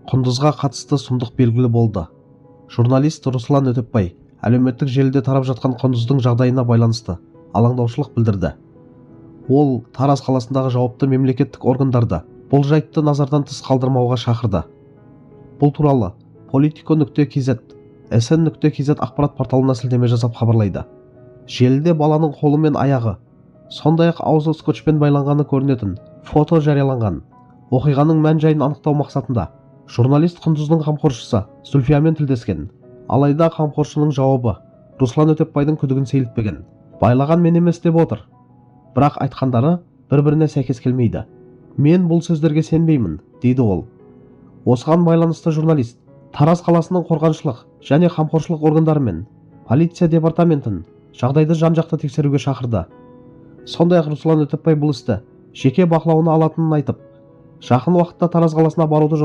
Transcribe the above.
Құндызға қатысты сұмдық белгілі болды. Журналист Руслан Өтепбай әлеуметтік желіде тарап жатқан құндыздың жағдайына байланысты алаңдаушылық білдірді. Ол Тараз қаласындағы жауапты мемлекеттік органдарды бұл жайтты назардан тыс қалдырмауға шақырды. Бұл туралы politico.kz, sn.kz ақпарат порталына сілтеме жасап хабарлайды. Желіде баланың қолы мен аяғы, сондай-ақ аузы скотчпен байланғаны көрінетін фото жарияланған. Оқиғаның мән-жайын анықтау мақсатында журналист құндыздың қамқоршысы Зүлфиямен тілдескен. Алайда қамқоршының жауабы Руслан Өтепбайдың күдігін сейілтпеген. Байлаған мен емес деп отыр. Бірақ айтқандары бір-біріне сәйкес келмейді. Мен бұл сөздерге сенбеймін, дейді ол. Осыған байланысты журналист Тараз қаласының қорғаншылық және қамқоршылық органдары мен полиция департаментін жағдайды жан-жақты тексеруге шақырды. Сондай-ақ Руслан Өтепбай бұл істі жеке бақылауына алатынын айтып, жақын уақытта Тараз қаласына баруды жоспарлап